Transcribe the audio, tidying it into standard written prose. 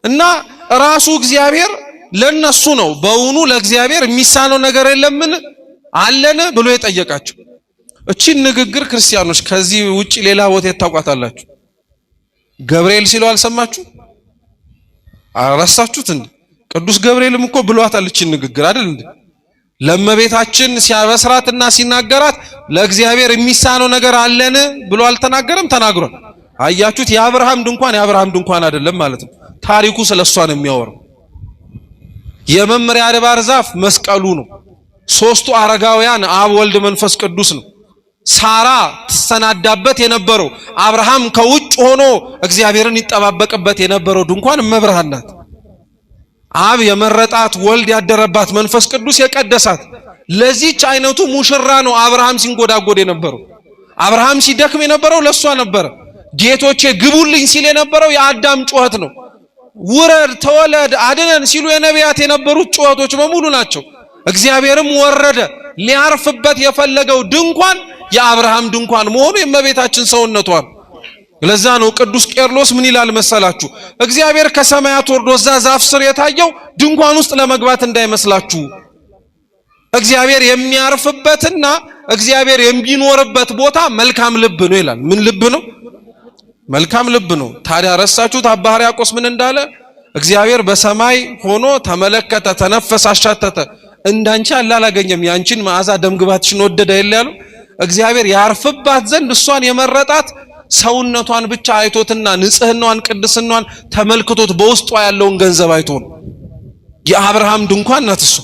እና ራሱ እግዚአብሔር ለነሱ ነው በውኑ ለእግዚአብሔር የሚሳነው ነገር የለምን አለን ብሎ የጠየቃቸው። እቺን ንግግር ክርስቲያኖች ከዚህ ውጭ ሌላ ቦታ ታውቋታላችሁ? ገብርኤል ሲለው አልሰማችሁ? አረሳችሁት እንዴ? ቅዱስ ገብርኤልም እኮ ብሏታል እቺን ንግግር አይደል እንዴ? ለመቤታችን ሲያበስራትና ሲናገራት ለእግዚአብሔር የሚሳነው ነገር አለን ብሎ አልተናገረም? ተናግሯል። አያችሁት? የአብርሃም ድንኳን የአብርሃም ድንኳን አይደለም ማለት ነው። ታሪኩ ስለሷ ነው የሚያወራው። የመምሪያ አድባር ዛፍ መስቀሉ ነው። ሶስቱ አረጋውያን አብ፣ ወልድ፣ መንፈስ ቅዱስ ነው። ሳራ ትሰናዳበት የነበረው አብርሃም ከውጭ ሆኖ እግዚአብሔርን ይጠባበቅበት የነበረው ድንኳን እመብርሃን ናት። አብ የመረጣት ወልድ ያደረባት መንፈስ ቅዱስ የቀደሳት ለዚች አይነቱ ሙሽራ ነው አብርሃም ሲንጎዳጎድ የነበረው። አብርሃም ሲደክም የነበረው ለሷ ነበረ። ጌቶቼ ግቡልኝ ሲል የነበረው የአዳም ጩኸት ነው። ውረድ፣ ተወለድ፣ አድነን ሲሉ የነቢያት የነበሩት ጩኸቶች በሙሉ ናቸው። እግዚአብሔርም ወረደ። ሊያርፍበት የፈለገው ድንኳን የአብርሃም ድንኳን መሆኑ የእመቤታችን ሰውነቷ ነው። ለዛ ነው ቅዱስ ቄርሎስ ምን ይላል መሰላችሁ? እግዚአብሔር ከሰማያት ወርዶ እዛ ዛፍ ስር የታየው ድንኳን ውስጥ ለመግባት እንዳይመስላችሁ። እግዚአብሔር የሚያርፍበትና እግዚአብሔር የሚኖርበት ቦታ መልካም ልብ ነው ይላል። ምን ልብ ነው? መልካም ልብ ነው። ታዲያ ረሳችሁት? አባ ሕርያቆስ ምን እንዳለ? እግዚአብሔር በሰማይ ሆኖ ተመለከተ፣ ተነፈሰ፣ አሻተተ፣ እንዳንቺ ያለ አላገኘም፣ ያንቺን መዓዛ ደምግባትሽን ወደደ ይል ያሉ እግዚአብሔር ያርፍባት ዘንድ እሷን የመረጣት ሰውነቷን ብቻ አይቶትና ንጽህናዋን ቅድስናዋን ተመልክቶት በውስጧ ያለውን ገንዘብ አይቶ ነው። የአብርሃም ድንኳን ናት እሷ።